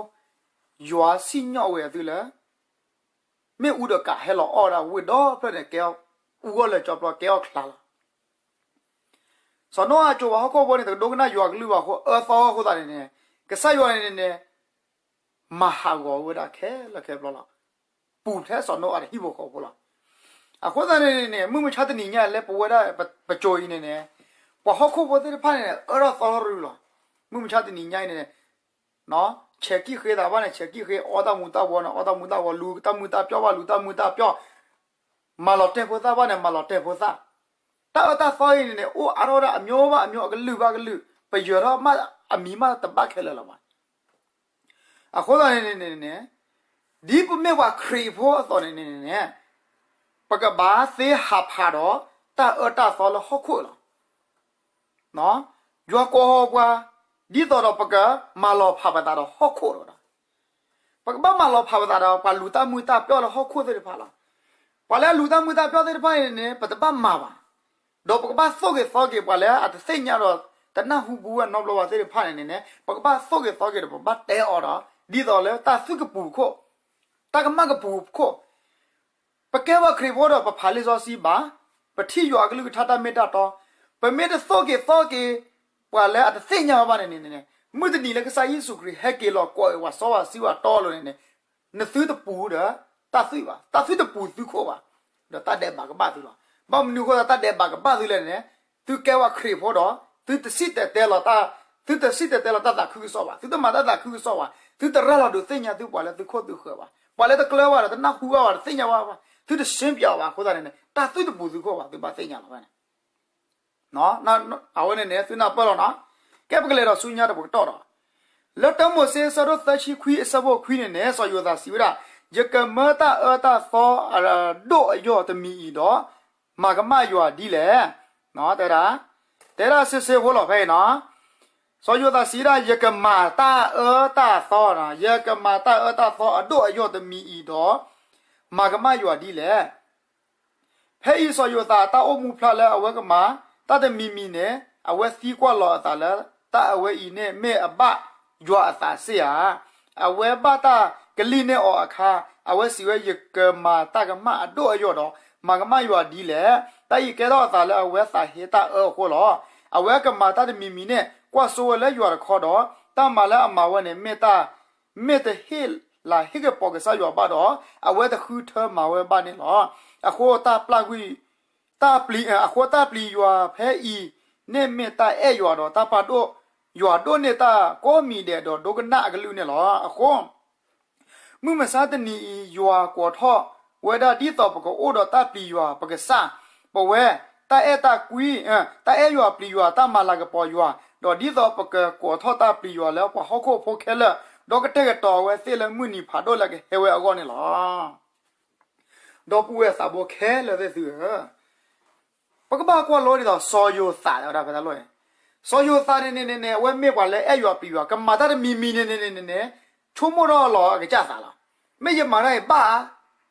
ယွၤစံၣ်ညီၣ်ဝဲအသုလၢ မ့ၣ်အူဒီးကးဟဲလီၤအီၣ်ဝဲဒၣ်ဝ့ၢ်ဒီဖျၢၣ်န့ၣ် ကဲအီၣ်အူအီၣ်လၢာ်ကၠီပျီ ကဲအီၣ်ချါလီၤ. စီၤနိအၤအစိၤပှၤဟီၣ်ခိၣ်ဖိန့ၣ် တကဒိကနၣ်ယွၤကလုၢ်ဘၣ်အဃိ အၢသီအဃိသတးန့ၣ်န့ၣ် ကစၢ်ယွၤန့ၣ်န့ၣ်န့ၣ် မၤဟးဂီၤဝဲဒၣ်ခဲလၢာ်ခဲဆ့လီၤ. ပူၤဖျဲးစီၤနိအၤဒီးဟံၣ်ဖိဃီဖိလီၤ. အဃိသတးန့ၣ်န့ၣ် မုၢ်မဆါတနံၤညါလၢပဝဲဒၣ်ပစိၤအံၤန့ၣ်န့ၣ် ပှၤဟီၣ်ခိၣ်ဖိသ့ၣ်တဖၣ်န့ၣ် အၢထီၣ်သီထီၣ်ရူလီၤ. မုၢ်မဆါတနံၤညါအံၤန့ၣ် ဆဲးကံၣ်ဃ့သးဘၣ်န့ၣ် ဆဲးကံၣ်ဃ့ အီတၢ်မူၤတၢ်ဝီန့ၣ် အီတၢ်မူၤတၢ်ဝီ လူၤတၢ်မုာ်တၢ်ပျီၢ်ဘၣ် လူၤတၢ်မုာ်တၢ်ပျီၢ် မၤလီၤတဲာ်ဖိသၣ်ဘၣ်န့ၣ် မၤလီၤတဲာ်ဖိသၣ်. တၢ်အၢတၢ်သီအံၤန့ၣ်န့ၣ် အိၣ်အါထီၣ်ဝဲဒၣ်အမျိုးဘၣ်အမျိုး အကလုာ်ဘၣ်ကလုာ် ပယၢၤထီၣ်မးအမံၤမးတဘၣ်ခဲလၢာ်လၢၤဘၣ်. အဃိသတးန့ၣ်န့ၣ်န့ၣ် ဒ်ပမ့ၢ်ပှၤခရံာ်ဖိအသိးန့ၣ်န့ၣ်န့ၣ် ပကဘၣ်သ့ဟးဖးဒီးတၢ်အၢတၢ်သီလၢဟီၣ်ခိၣ်လီၤ. ယွၤကိးပှၤ ဒ်သိးဒီးပကမၤလီၤဖးပသးဒီးဟီၣ်ခိၣ်လီၤ. ပကဘၣ်မၤလီၤဖးပသးဒီး ပှၤလူၤတၢ်မုာ်တၢ်ပျီၢ်လၢဟီၣ်ခိၣ်သ့ၣ်တဖၣ်လီၤ. ပှၤလၢအလူၤတၢ်မုာ်တၢ်ပျီၢ်သ့ၣ်တဖၣ်န့ၣ်န့ၣ် ပတဘၣ်မၤဘၣ်. ဒီးပကဘၣ်သိၣ်က့ၤသီက့ၤပှၤလၢအတသ့ၣ်ညါဒီး တနၢ်ဟူဘူးဝဲနီတဘျီဘၣ်သ့ၣ်တဖၣ်န့ၣ်န့ၣ် ပကဘၣ်သိၣ်က့ၤသီက့ၤဒီး ပဘၣ်တဲအီၤဒီး ဒ်သိးလၢတၢ်သူၣ်ကပူၤခိၣ် တၢ်ကမၣ်ကပူၤခိၣ် ပကဲပှၤခရံာ်ဖိဒီး ပဖးလံာ်စီဆှံဘၣ်, ပထံၣ်ယွၤအကလုၢ်ကထါတၢ်မ့ၢ်တၢ်တီ, ပမ့ၢ်တသိၣ်က့ၤသီက့ၤ ပှၤလၢအတသ့ၣ်ညါဘၣ်န့ၣ်န့ၣ် မုၢ်တနံၤလၢကစၢ်ယ့ၣ်ၡူးခရံာ်ဟဲက့ၤလီၤကွၢ်က့ၤပှၤစီပှၤဆှံပှၤတီအလိၤန့ၣ်န့ၣ် နသုတပူၤဒီးတၢ်သွံၣ်ဘၣ်, တၢ်သွံၣ်တပူၤသုခိၣ်ဘၣ်, ဒီးတၢ်ဒဲးဘးကဘၣ်သုလီၤ. ဘၣ်မနုၤအဃိသတးတၢ်ဒဲးဘးကဘၣ်သုလဲၣ်န့ၣ် သုကဲပှၤခရံာ်ဖိဒီး သုတစံၣ်တဲၤတဲလီၤတၢ်, သုတစံၣ်တဲၤတဲလီၤတၢ်သးခုကစီၣ်ဘၣ်, သုတမၤတၢ်သးခုကစီၣ်ဘၣ်, သုတရၤလီၤဒုးသ့ၣ်ညါသုပှၤလၢသုခိၣ်သုဃၢၤဘၣ်, ပှၤလၢတကျၢၤဘၣ်ဒီး တနၢ်ဟူဘၣ်ဘၣ် တသ့ၣ်ညါဘၣ်ဘၣ်, သုတရှင်းပြဘၣ်အဃိသတးန့ၣ် တၢ်သွံၣ်တပူၤသုခိၣ်ဘၣ် သုဘၣ်သ့ၣ်ညါလီၤဝဲန့ၣ် အဝဲန့ၣ်န့ၣ် သုနၢ်ပၢၢ်လီၤနီၤ. ကဲပကလဲၤဒီးဆူညါတပကတီၢ်ဒီး လၢတၢမိၤၡ့အဆၢဒိၣ်သၢဆံခွံအဆၢဖိခွံန့ၣ်န့ၣ် စီၤယိၤသးစံးဝဲဒၣ်, ယကမၢတၢ်အၢတၢ်သီအဒိၣ်အယိာ်တမံၤအံၤဒီး မၤကမၣ်ယွၤဒ်လဲၣ်. တဲဒၣ်, တဲဒၣ်စ့စ့ဖိလီၤဖဲအံၤနီၤ. စီၤယိၤသးစံးဒၣ် ယကမၤတၢ်အၢတၢ်သီ, ယကမၤတၢ်အၢတၢ်သီအဒိၣ်အယိာ်တမံၤအံၤဒီး မၤကမၣ်ယွၤဒ်လဲၣ်. ဖဲအံၤစီၤယိၤသးအတၢ်အိၣ်မူဖျါလၢအဝဲကမၤတၢ်တမံၤမံၤန့ၣ် အဝဲသံကွၢ်လီၤအသးလၢ တၢ်အဝဲအံၤန့ၣ်မ့ၢ်အဘၣ်ယွၤအသးစ့ၢ်ဧါ. အဝဲဘၣ်တၢ်ကလံၣ်န့ၢ်အီၤအခါ အဝဲစံးဝဲ ယကမၤတၢ်ကမၣ်အဒိၣ်အယိာ်ဒီး မၤကမၣ်ယွၤဒ်လဲၣ်. တၢ်အံၤကဲထီၣ်အသးလၢအဝဲသးဟ့တၢ်အၢအဃိလီၤ. အဝဲကမၤတၢ်တမံၤမံၤန့ၣ် ကွၢ်စိဝဲလၢယွၤတခီဒီး တၢ်မၤလၢအမၤဝဲန့ၣ် မ့ၢ်တၢ် မ့ၢ်တဟ့ၣ်လၤဟ့ၣ်ကပီၤကစၢ်ယွၤဘၣ်ဒီး အဝဲတဃုထၢမၤဝဲဘၣ်န့ၣ်လီၤ. အဃိတၢ်ပျံၤ တၢ်ပျံၤ, အဃိတၢ်ပျံၤယွၤဖဲအံၤန့ၣ်မ့ၢ်တၢ်အဲၣ်ယွၤဒီး တၢ်ပာ်ဒိၣ်ယွၤဒိၣ်န့ၢ်တၢ်ကိးမံၤဒဲးဒီးဒိကနၣ်အကလုၢ်န့ၣ်လီၤ. အဃိ မုၢ်မဆါတနံၤအံၤ ယွၤကိးထီၣ်ဝဲဒၣ် ဒ်သိးပကအိၣ်ဒီးတၢ်ပျံၤယွၤပကစၢ်, ပဝဲ တၢ်အဲၣ်တၢ်ကွံ, တၢ်အဲၣ်ယွၤပျံၤယွၤ တၢ်မၤလၤကပီၤယွၤ, ဒီးဒ်သိးပကကိးထီၣ်တၢ်ပျံၤယွၤလၢပှၤဟီၣ်ခိၣ်ဖိခဲလၢာ်, ဒီးကတဲာ်ကတီၤဝဲသ့ၣ်လၢမုၢ်နံၤဖးဒိၣ်လၢကဟဲဝဲအဂီၢ်န့ၣ်လီၤ. ဒီပုၢ်ဝဲၢ်သးဘိခဲလၢာ်သ့ၣ်သုဧၢ, ပကဘၣ်ကွၢ်လိဒ်သိးစီၤယိၤသးဝဲဒၣ်ဖဲတၢ်လီၢ်န့ၣ်, စီၤယိၤသးန့ၣ်န့ၣ်န့ၣ် အဝဲမ့ၢ်ပှၤလၢအဲၣ်ယွၤပျံၤယွၤ ကမၤတၢ်တမံၤမံၤန့ၣ်န့ၣ်န့ၣ်န့ၣ် ဆိကမိၣ်ထီၣ်လီၤအကစၢ်သးလီၤ. မ့ၢ်ယမၤတၢ်အံၤဘၣ်ဧါ,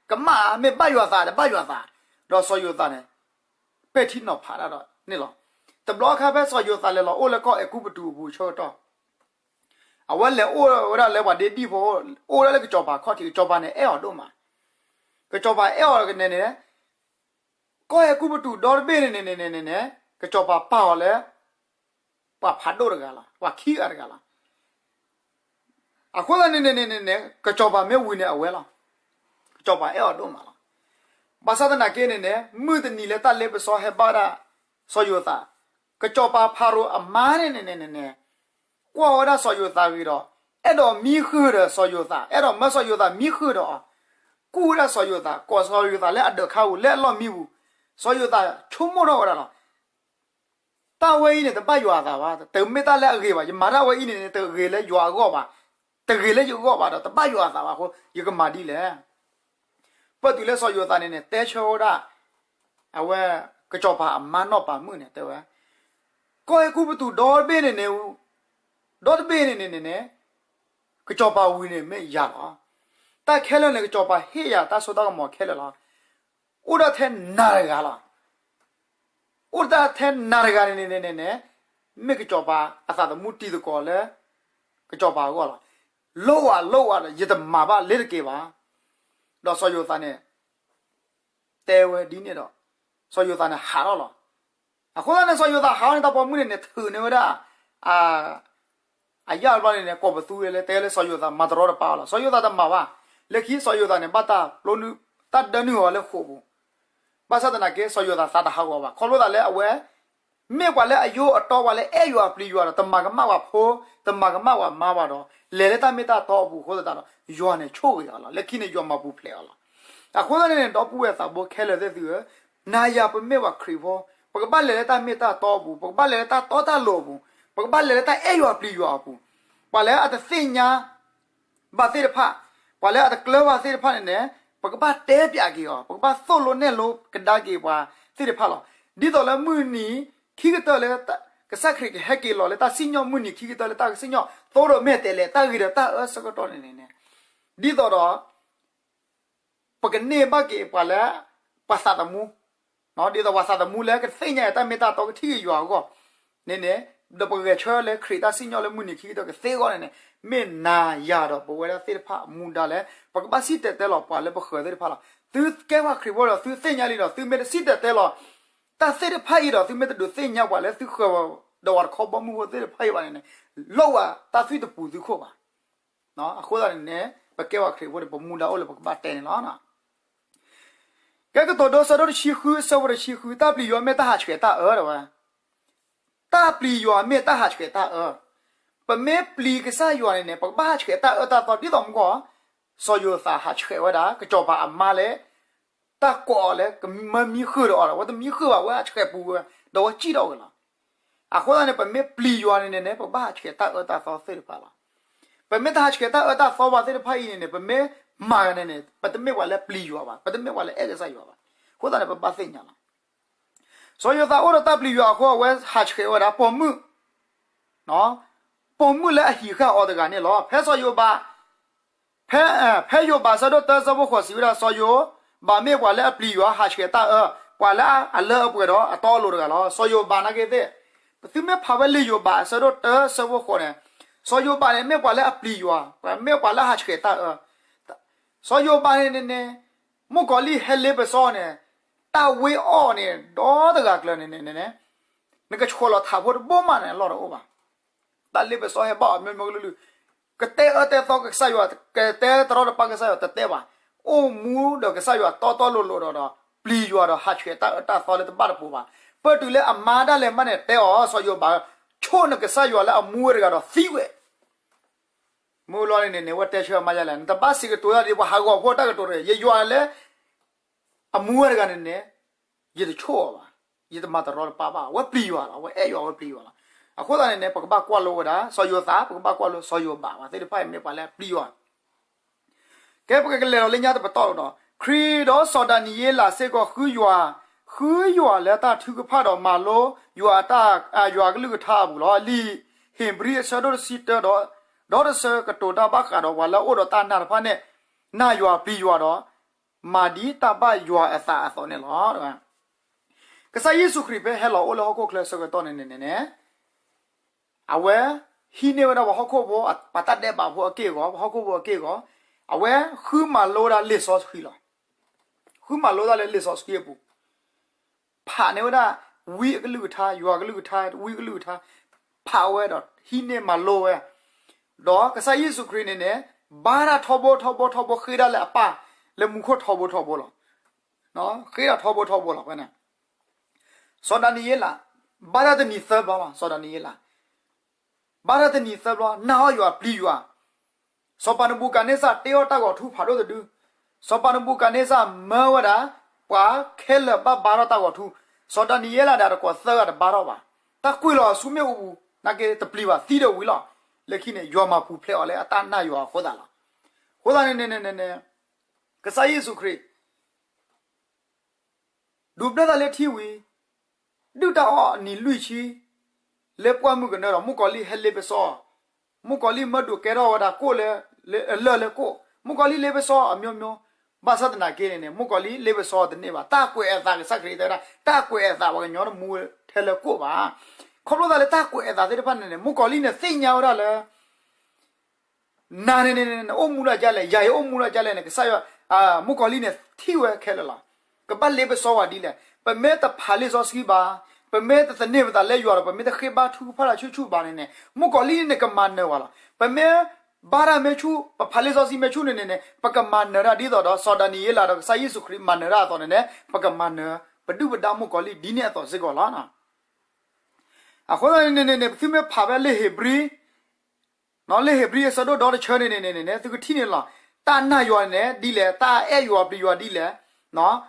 ကမၣ်ဧါ, မ့ၢ်ဘၣ်ယွၤသးတဘၣ်ယွၤသး, ဒီးစီၤယိၤသးန့ၣ် ပဲာ်ထံနီၤဖးတၢ်ဒီးန့ၣ်လီၤ. တဘျီအခါဖဲစီၤယိၤသးလဲၤလီၤအိၣ်လၢကီၢ်အဲၤကူပတူးအပူၤဆၢကတီၢ် အဝဲလဲၤအိၣ်ဝဲဒၣ်လၢပှၤဒ့ဒံၣ်ဖိ, အိၣ်ဝဲဒၣ်လၢကစီၤပၤခီၣ်ထံး, ကစီၤပၤန့ၣ်အဲၣ်အီၤဒိၣ်မး. ကစီၤပၤအဲၣ်အီၤန့ၣ်န့ၣ် ကီၢ်အဲၤကူပတူးဒီတဘ့ၣ်န့ၣ်န့ၣ်န့ၣ်န့ၣ် ကစီၤပၤပာ်အီၤလၢ ပှၤဖးဒိၣ်တဂၤလီၤ, ပှၤခံဂၤတဂၤလီၤ. အဃိသတးန့ၣ်န့ၣ်န့ၣ်န့ၣ် ကစီၤပၤမ့ၢ်ဝံၤန့ၣ်အဝဲလီၤ. ကစီၤပၤအဲၣ်အီၤဒိၣ်မးလီၤ. ဘၣ်ဆၣ်သနာ်က့န့ၣ်န့ၣ် မုၢ်တနံၤလၢတၢ်လ့ပစီဟဲဘၣ်ဒၣ်စီၤယိၤသး, ကစီၤပၤဖၤရိၤအမါန့ၣ်န့ၣ်န့ၣ်န့ၣ် ကွၢ်ဝဲဒၣ်စီၤယိၤသးဂ့ၤဒီး အဲၣ်ဒိးမံဃုာ်ဒီးစီၤယိၤသး, အဲၣ်ဒိးမၢစီၤယိၤသးမံဃုာ်ဒီးအီၤ, ကူၣ်ဝဲဒၣ်စီၤယိၤသး, ကိးစီၤယိၤသးလၢအဒၢးခါပူၤ လၢအလီၢ်မံပူၤ, စီၤယိၤသးဆိကမိၣ်ထီၣ်ဝဲဒၣ်လီၤ. တၢ်ဝဲအံၤန့ၣ် တဘၣ်ယွၤအသးဘၣ်, တမ့ၢ်တၢ်လၢအဂ့ၤဘၣ်, ယမၤတၢ်ဝဲအံၤန့ၣ်န့ၣ် တဂ့ၤလၢယွၤအဂီၢ်ဘၣ်, တဂ့ၤလၢယဂီၢ်ဘၣ်ဒီး တဘၣ်ယွၤအသးဘၣ်အဃိ ယကမၤဒ်လဲၣ်. ပတုၤလၢစီၤယိၤသးန့ၣ်န့ၣ် တဲဆၢဝဲဒၣ် အဝဲ ကစီၤပၤအမါနီၢ်ပၤမုၣ်န့ၣ် တဲဝဲ, ကီၢ်အဲၤကူပတူးဒီတဘ့ၣ်န့ၣ်န့ၣ်, ဒီတဘ့ၣ်န့ၣ်န့ၣ်န့ၣ်န့ၣ် ကစီၤပၤဝံၤန့ၣ်မ့ၢ်ယၤလီၤ. တၢ်ခဲလၢာ်န့ၣ် ကစီၤပၤဟ့ၣ်ယၤတၢ်စိတၢ်ကမီၤခဲလၢာ်လီၤ. အိၣ်ဒၣ်ထဲနၤတဂၤလီၤ. အိၣ်ဒၣ်ထဲနၤတဂၤန့ၣ်န့ၣ်န့ၣ်န့ၣ် မ့ၢ်ကစီၤပၤအသးသမူတံၤသကိးလၢ ကစီၤပၤအဂီၢ်လီၤ. လိၣ်ဝဲလိၣ်ဝဲဒီး ယတမၤဘၣ်လ့ၤတက့ၢ်ဘၣ်. ဒီးစီၤယိၤသးန့ၣ် တဲဝဲဒ်န့ၣ်ဒီး စီၤယိၤသးန့ၣ်ဟးထီၣ်လီၤ. အဃိသတးန့ၣ် စီၤယိၤသးဟးထီၣ်န့ၣ် တၢ်ပိာ်မုၣ်န့ၣ်န့ၣ် ထုးန့ၢ်ဝဲဒၣ် အ အယၣ်တဘျီန့ၣ်န့ၣ် ကိးပသူဝဲလၢ တဲလၢစီၤယိၤသးမၤတရီတပါအီၤလီၤ. စီၤယိၤသးတမၤဘၣ်. လၢခံစီၤယိၤသးန့ၣ် ဘၣ်တၢ်ပျိနုာ် တၢ်ဒၢနုာ်အီၤလၢဃိာ်ပူၤ ဘၣ်ဆၣ်သနာ်က့ စီၤယိၤသးသးတဟးဂီၤဘၣ်. ခီဖျိသးလၢအဝဲ မ့ၢ်ပှၤလၢအယိအတီ ပှၤလၢအဲၣ်ယွၤပျံၤယွၤဒီး တမၤကမၣ်ပှၤဖိ, တမၤကမၣ်ပှၤမါဘၣ်ဒီး လဲၤလၢတၢ်မ့ၢ်တၢ်တီအပူၤအဃိသတးဒီး ယွၤန့ၣ်ဆိၣ်ဂ့ၤအီၤလီၤ. လၢခံန့ၣ် ယွၤမၤပူၤဖျဲးအီၤလီၤ. အဃိသတးန့ၣ် ဒီပုၢ်ဝဲၢ်သးဘိခဲလၢာ်သ့ၣ်သုဧၢ, နၤယၤပမ့ၢ်ပှၤခရံာ်ဖိ, ပကဘၣ်လဲၤလၢတၢ်မ့ၢ်တၢ်တီအပူၤ, ပကဘၣ်လဲၤလၢတၢ်တီတၢ်လိၤအပူၤ, ပကဘၣ်လဲၤလၢတၢ်အဲၣ်ယွၤပျံၤယွၤအပူၤ, ပှၤလၢအတသ့ၣ်ညါ ဘၣ်သ့ၣ်တဖၣ်, ပှၤလၢအတကျၢၤဘၣ်သ့ၣ်တဖၣ်န့ၣ်န့ၣ် ပကဘၣ်တဲပၠးက့ၤအီၤ, ပကဘၣ်သိၣ်လိနဲၣ်လိကဒါက့ၤပှၤသ့ၣ်တဖၣ်လီၤ. ဒ်သိးလၢမုၢ်နံၤခံကတၢၢ်လၢ ကစၢ်ခရံာ်ကဟဲက့ၤလီၤလၢတၢ်စံၣ်ညီၣ်မုၢ်နံၤခံကတၢၢ်လၢတၢ်စံၣ်ညီၣ်သိဒီးမဲာ်တဲးလဲး တၢ်ဂ့ၤဒီးတၢ်အၢဆၢကတီၢ်န့ၣ်န့ၣ်န့ၣ် ဒ်သိးဒီး ပကန့ၢ်ဘၣ်က့ၤပှၤလၢ ပှၤသးသမူ, ဒ်သိးပှၤသးသမူလၢကသ့ၣ်ညါအတၢ်မ့ၢ်တၢ်တီကထံၣ်က့ၤယွၤအဂီၢ်န့ၣ်န့ၣ်, ဒီးပကဂဲၤဆၢလၢခရံာ်တၢ်စံၣ်ညီၣ်လၢမုၢ်နံၤခံကတၢၢ်ကသ့အဂီၢ်န့ၣ်န့ၣ်, မ့ၢ်နၤယၤဒီးပဝဲဒၣ်သ့ၣ်တဖၣ်အမူဒါလၢ ပကဘၣ်စံၣ်တဲၤတဲလီၤပှၤလၢပဃၢၤသ့ၣ်တဖၣ်လီၤ. သုကဲပှၤခရံာ်ဖိဒီးသုသ့ၣ်ညါလံဒီး သုမ့ၢ်တစံၣ်တဲၤတဲလီၤ တၢ်သ့ၣ်တဖၣ်အံၤဒီး သုမ့ၢ်တဒုးသ့ၣ်ညါပှၤလၢသုဃၢၤဒီးဝၤတခီဘီမုၢ်ဖိသ့ၣ်တဖၣ်အံၤဘၣ်န့ၣ်န့ၣ်, လိၣ်ဝဲတၢ်သွံၣ်တပူၤသုခိၣ်ဘၣ်. အဃိသတးန့ၣ်န့ၣ် ပကဲပှၤခရံာ်ဖိန့ၣ် ပမူဒါအိၣ်လၢပကဘၣ်တဲန့ၣ်လီၤ. ကဲကတိၤဒိ ဆၢဒိၣ်တဆံဃု ဆၢဖိတဆံဃု, တၢ်ပျံၤယွၤမ့ၢ်တၢ်ဟးဆှဲးတၢ်အၢတဝဲ, တၢ်ပျံၤယွၤမ့ၢ်တၢ်ဟးဆှဲးတၢ်အၢ, ပမ့ၢ်ပျံၤကစၢ်ယွၤန့ၣ်န့ၣ် ပကဘၣ်ဟးဆှဲးတၢ်အၢတၢ်သီဒ်သိးမုၢ်ဂီၢ် စီၤယိၤသးဟးဆှဲးဝဲဒၣ် ကစီၤပၤအမါလၢ တၢ်ကိးအီၤလၢကမၢမံဃုာ်ဒီးအီၤဒီး အဝဲတမံဃုာ်ဘၣ် အဝဲဟးဆှဲးပူၤဝဲ ဒီးအဝဲစံၣ်ထီၣ်ဝဲလီၤ. အဃိသတးန့ၣ် ပမ့ၢ်ပျံၤယွၤန့ၣ်န့ၣ်န့ၣ် ပကဘၣ်ဟးဆှဲးတၢ်အၢတၢ်သီသ့ၣ်တဖၣ်လီၤ. ပမ့ၢ်တဟးဆှဲးတၢ်အၢတၢ်သီဘၣ်သ့ၣ်တဖၣ်အံၤန့ၣ်န့ၣ် ပမ့ၢ်မၤန့ၣ်န့ၣ် ပတမ့ၢ်ပှၤလၢပျံၤယွၤဘၣ်, ပတမ့ၢ်ပှၤလၢအဲၣ်ကစၢ်ယွၤဘၣ်. အဃိသတးန့ၣ် ပဘၣ်သ့ၣ်ညါလီၤ. စီၤယိၤသးအိၣ်ဒီးတၢ်ပျံၤယွၤအဃိ အဝဲဟးဆှဲးဝဲဒၣ်ပိာ်မုၣ်, ပိာ်မုၣ်လၢအဟံးဃာ်အီၤတဂၤန့ၣ်လီၤ. ဖဲစီၤယိၤဘး, ဖဲ, ဖဲယိၤဘးအဆၢဒိၣ်တၢအဆၢဖိဃိးစံးဝဲဒၣ် စီၤယိၤဘးမ့ၢ်ပှၤလၢအပျံၤယွၤ ဟးဆှဲးတၢ်အၢ, ပှၤလၢအလၢအပှဲၤဒီးအတီအလိၤတဂၤလီၤ. စီၤယိၤဘးနာ်က့သ့ၣ်, ပသုမ့ၢ်ဖးဝဲလံာ်ယိၤဘးအဆၢဒိၣ်တၢအဆၢဖိဃိးန့ၣ်, စီၤယိၤဘးန့ၣ် မ့ၢ်ပှၤလၢအပျံၤယွၤ, မ့ၢ်ပှၤလၢဟးဆှဲးတၢ်အၢ စီၤယိၤဘးန့ၣ်န့ၣ်န့ၣ်, မုၣ်ကီၤလံၢ်ဟဲလ့ပစီန့ၣ်, တၢ်ဝ့အီၣ်န့ၣ် ဒီတဂၤကျၢၤန့ၣ်န့ၣ်န့ၣ်, နကဆှီလီၤထးဖိတဘိမးန့ၣ် အလီၢ်တအိၣ်ဘၣ်. တၢ်လ့ပစီဟဲဘၣ်အီၤ မ့ၢ်မ့ၢ်ကလုာ်လုာ်, ကတဲအၢတဲသီကစၢ်ယွၤ, ကတဲတရီတပါကစၢ်ယွၤတတဲဘၣ်. အိၣ်မူဒီးကစၢ်ယွၤတီတီလိၤလိၤဒီး, ဒီးပျံၤယွၤဒီးဟးဆှဲးတၢ်အၢတၢ်သီလၢတဘၣ်တပူၤဘၣ်. ပၢၢ်တုၤလၢအမါဒၣ်လဲာ်မးန့ၣ် တဲအီၤ စီၤယိၤဘး, ဆိၣ်နကစၢ်ယွၤလၢအမူဝဲတဂၤဒီးသံဝဲ မုၢ်လီၤန့ၣ်န့ၣ်န့ၣ် အဝဲတဲဆၢအမါယါလဲၣ်, နတဘၣ်စံးကတိၤယၤဒ်ပှၤဟးဂီၤဖိအတၢ်ကတိၤတဂ့ၤ, ယယွၤလၢ အမူဝဲတဂၤန့ၣ်န့ၣ်, ယတဆိၣ်အီၤဘၣ်, ယတမၤတရီတပါဘၣ်, အဝဲပျံၤယွၤလီၤ, အဝဲအဲၣ်ယွၤ အဝဲပျံၤယွၤလီၤ. အဃိသတးန့ၣ်န့ၣ် ပကဘၣ်ကွၢ်လိဝဲဒၣ် စီၤယိၤသး, ပကဘၣ်ကွၢ်လိစီၤယိၤဘးဘၣ်သ့ၣ်တဖၣ်အံၤ မ့ၢ်ပှၤလၢအပျံၤယွၤ ကဲပကကလဲၤလီၤလၢညါတပတီၢ်ဒီး, ခရံာ်ဒီးစီၤဒၤနံးယ့လးစ့ၢ်ကီးဃုယွၤ, ဃုယွၤလၢတၢ်ထုကဖၣ်ဒီးမၤလိယွၤအတၢ်, ယွၤအကလုၢ်ကထါအပူၤလီၤ. လံာ်ဧ့ၤဘြံၤအဆၢဒိၣ်တဆံတၢဒီး, ဒီတဆၢကတိၤတၢ်ဘၣ်ဃးဒီးပှၤလၢအအိၣ်ဒီးတၢ်နာ်တဖၣ်န့ၣ်, နာ်ယွၤပျံၤယွၤဒီး, မၤဒ်တၢ်ဘၣ်ယွၤအသးအသိးန့ၣ်လီၤ. ကစၢ်ယ့ၣ်ၡူးခရံာ်ဖဲဟဲလီၤအိၣ်လၢဟီၣ်ခိၣ်ချၢဆၢကတီၢ်န့ၣ်န့ၣ်န့ၣ် အဝဲဟံးန့ၢ်ဝဲဒၣ်ပှၤဟီၣ်ခိၣ်ဖိ, ပှၤတၢ်ဒဲးဘးဖိအက့ၢ်အဂီၤ, ပှၤဟီၣ်ခိၣ်ဖိအက့ၢ်အဂီၤ, အဝဲဃုမၤလိဝဲဒၣ်လံာ်စီဆှံလီၤ. ဃုမၤလိတၢ်လၢလံာ်စီဆှံအပူၤ, ဖးန့ၢ်ဝဲဒၣ် ဝံအကလုၢ်ကထါ, ယွၤကလုၢ်ကထါ, ဝံအကလုၢ်ကထါ, ဖးဝဲဒီးဟံးန့ၢ်မၤလိဝဲ, ဒီးကစၢ်ယ့ၣ်ၡူးခရံာ်န့ၣ်န့ၣ်, ဘါတၢ်ထီဘိထီဘိထီဘိဃ့ဒၣ်လၢအပၢ်, လၢမူခိၣ်ထီဘိထီဘိလီၤ. ဃ့ဒၣ်ထီဘိထီဘိလီၤဖဲန့ၣ် စီၤဒၤနံးယ့လး, ဘါတၢ်တနံၤသၢဘျီလီၤ, စီၤဒၤနံးယ့လး, ဘါတၢ်တနံၤသၢဘျီ, နာ်အီၣ်ယွၤပျံၤယွၤ, စီၤပၤနဘူၤခၣ်နံစၢ်တ့အီၣ်တၢ်ဂီၤထူဖးဒိၣ်တဒု, စီၤပၤနဘူၤခၣ်နံစၢ်မၢဝဲဒၣ်, ပှၤခဲလၢာ်ဘၣ်ဘါထီၣ်တၢ်ဂီၤထူ, စီၤဒၤနံးယ့လးဒီးတကိးသၢဂၤတဘါထီၣ်ဘၣ်, တၢ်ကွံာ်လီၤအဆူမ့ၣ်အူပူၤ, နာ်က့တပျံၤဘၣ် သံဒီးဝံၤလီၤ, လၢခံန့ၣ် ယွၤမၤပူၤဖျဲးအီၤလၢအတၢ်နာ်ယွၤအဃိသတးလီၤ. အဃိသတးန့ၣ်န့ၣ်န့ၣ်န့ၣ်, ကစၢ်ယ့ၣ်ၡူးခရံာ် ဒုးဘျၢသးလၢထံဝံၤ, ဒုၣ်တၢ်အီၣ်အနံၤလွံၢ်ဆံ, လၢပှၢ်မုၢ်ကနၢဒီး မုၣ်ကီၤလံၢ်ဟဲလ့ပစီအီၤ, မုၣ်ကီၤလံၢ်မၢဒိးကဲထီၣ်ဝဲဒၣ်ကိၣ်လၢ, လၢလၢၢ်လၢကိၣ်, မုၣ်ကီၤလံၢ်လ့ပစီအီၤအမျိုးမျိုး, ဘၣ်ဆၣ်သနာ်က့န့ၣ်န့ၣ် မုၣ်ကီၤလံၢ်လ့ပစီအီၤတန့ၢ်ဘၣ်, တၢ်ကွဲးအသးကစၢ်ခရံာ်တဲဝဲဒၣ် တၢ်ကွဲးအသးပှၤကညီတမူထဲလၢကိၣ်ဘၣ်. ခီဖျိသးလၢတၢ်ကွဲးအသးသ့ၣ်တဖၣ်န့ၣ်န့ၣ် မုၣ်ကီၤလံၢ်န့ၣ်သ့ၣ်ညါဝဲဒၣ်လၢ နၤန့ၣ်န့ၣ်န့ၣ် နအိၣ်မူဒၣ်ဒ်လဲၣ်, ယၤအံၤအိၣ်မူဒၣ်ဒ်လဲၣ်န့ၣ် ကစၢ်ယွၤ, မုၣ်ကီၤလံၢ်န့ၣ်ထံၣ်ဝဲခဲလၢာ်လီၤ. ကဘၣ်လ့ပစီဝဲဒ်လဲၣ်, ပမ့ၢ်တဖးလံာ်စီဆှံဘၣ်, ပမ့ၢ်တသန့ၤပသးလၢယွၤဒီး ပမ့ၢ်တဃ့ဘါထုကဖၣ်တၢ်ဆူၣ်ဆူၣ်ဘၣ်န့ၣ်န့ၣ် မုၣ်ကီၤလံၢ်န့ၣ်ကမၤနၢၤဝဲလီၤ. ပမ့ၢ်ဘါတၢ်မ့ၢ်ဆူၣ်, ပဖးလံာ်စီဆှံမ့ၢ်ဆူၣ်န့ၣ်န့ၣ်န့ၣ် ပကမၤနၢၤတၢ်ဒ်သိးဒီး စီၤဒၤနံးယ့လးဒီးကစၢ်ယ့ၣ်ၡူးခရံာ်မၤနၢၤတၢ်အသိးန့ၣ်န့ၣ် ပကမၤနၢၤ, ပဒုၣ်ပဒါမုၣ်ကီၤလံၢ်ဒ်န့ၣ်အသိးစ့ၢ်ကီးလီၤ. အဃိသတးန့ၣ်န့ၣ်န့ၣ် ပသုမ့ၢ်ဖးဖဲလံာ်ဧ့ၤဘြံၤ လံာ်ဧ့ၤဘြံၤအဆၢဒိၣ်ဒီတဆၢန့ၣ်န့ၣ်န့ၣ်န့ၣ် သုကထံၣ်န့ၣ်လီၤ. တၢ်နာ်ယွၤန့ၣ်ဒ်လဲၣ်, တၢ်အဲၣ်ယွၤပျံၤယွၤဒ်လဲၣ်,